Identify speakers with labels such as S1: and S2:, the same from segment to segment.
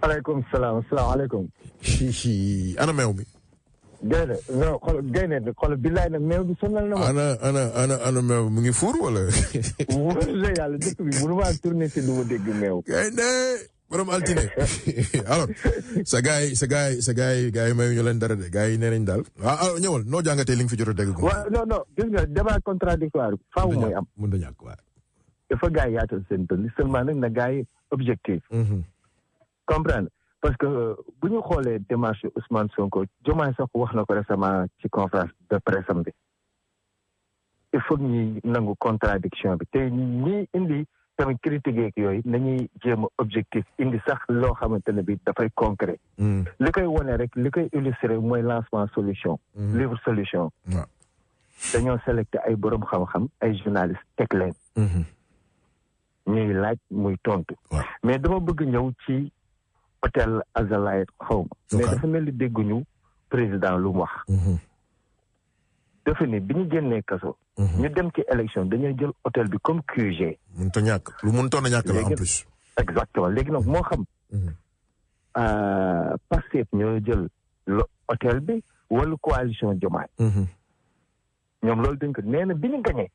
S1: aleykum salaam salaamaaleykum.
S2: ana meew mi.
S1: Gaynde non xool billaay nag meew bi sonal na ma.
S2: ana meew mu ngi fuur wala.
S1: wóor na yàlla dëkk bi mënu maa tourné si du ma dégg meew.
S2: Gaynde borom altine alors sa gars yi may ñu leen dara de gars yi nee nañ daal ñëwal noo jàngatee li nga fi jot a dégg.
S1: waaw non gis nga débat contradictoire faaw mooy am.
S2: mën na ñàkk waaw.
S1: dafa gars yi yaatal seen tënk seulement nag na gars yi objectif. comprendre parce que bu ñu xoolee démarche Ousmane Sonko Diomaye sax wax na ko récemment ci conférence de presse am bi il faut ñuy nangu contradiction bi te ñi indi tamit critique yeeg yooyu nañuy jéem a objectif indi sax loo xamante ne bi dafay concret. li koy wone rek li koy illustrer mooy lancement solution. livre solution. dañoo sélecté ay borom xam-xam ay journalistes teg leen. ñuy laaj muy tontu. mais dama bëgg ñëw ci. hôtel Azalaï xaw ma. mais dafa mel ni dégguñu président lu mu wax. dafa ni bi ñu génnee kaso. ñu dem ci élection dañuy jël hôtel bi comme QG.
S2: mënut a ñàkk lu mënutoon a ñàkk la en plus.
S1: exactement léegi nag moo xam. Pastef ñoo jël hôtel bi wala coalition Diomaye. ñoom loolu dañ ko nee na bi ñu gañee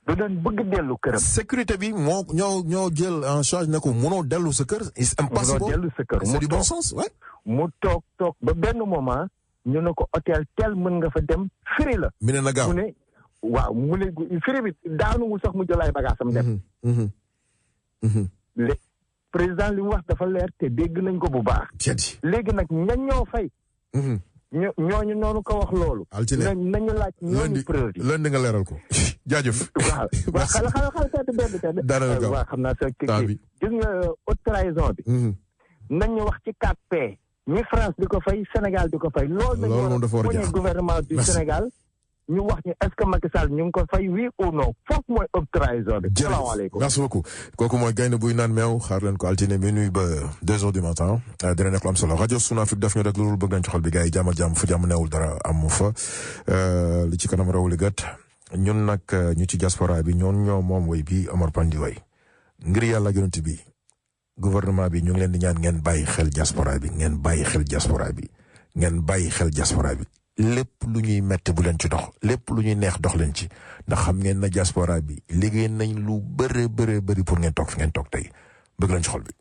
S1: du doon bëgg dellu këram.
S2: sécurité bi ñoo jël en charge ne ko mënoo dellu sa kër. c'est impossible
S1: mënoo dellu sa kër
S2: c'est du bon sens ouais.
S1: mu toog ba benn moment ñu ne ko hôtel tel mën nga fa dem firi la.
S2: mi ne na gaaw
S1: mu ne waaw mu ne firi bi daanuwul sax mu jël ay bagaasam dem. président li mu wax dafa leer te dégg nañ ko bu baax. léegi nag ñan ñoo fay. ñooñu noonu ko wax loolu.
S2: altine
S1: nañu laaj ñooñu preuve yi.
S2: lundi nga leeral ko jaajëf.
S1: waaw xala seeti benn
S2: daanaka gaaw
S1: waaw xam naa sa kii gis nga haute trahison bi. nañu wax ci 4P. ñi France di ko fay Sénégal di ko fay. loolu
S2: moom dafa war a jeex
S1: gouvernement du Sénégal. ñu wax ñu est-ce que Macky Sall ñu ngi ko fay oui ou non foofu mooy haute trahison bi. salaamaaleykum
S2: merci beaucoup kooku mooy gaynde buy naan meew xaar leen ko altine minuit ba 2 heures du matin dina nekk lu am solo rajo Sunu Afrique def ñu rek loolu bëgg nañ ci xol bi gars yi jàmm fu jàmm neewul dara amu fa li ci kanam raw li gët ñun nag ñu ci diaspora bi ñoo moom way bi Omar Pandi way ngir yàlla yonent bi gouvernement bi ñu ngi leen di ñaan ngeen bàyyi xel diaspora bi ngeen bàyyi xel diaspora bi lépp lu ñuy metti bu leen ci dox lépp lu ñuy neex dox leen ci ndax xam ngeen na diaspora bi liggéey nañ lu bëre bëri pour ngeen toog fi ngeen toog tey bëgg leen ci xol bi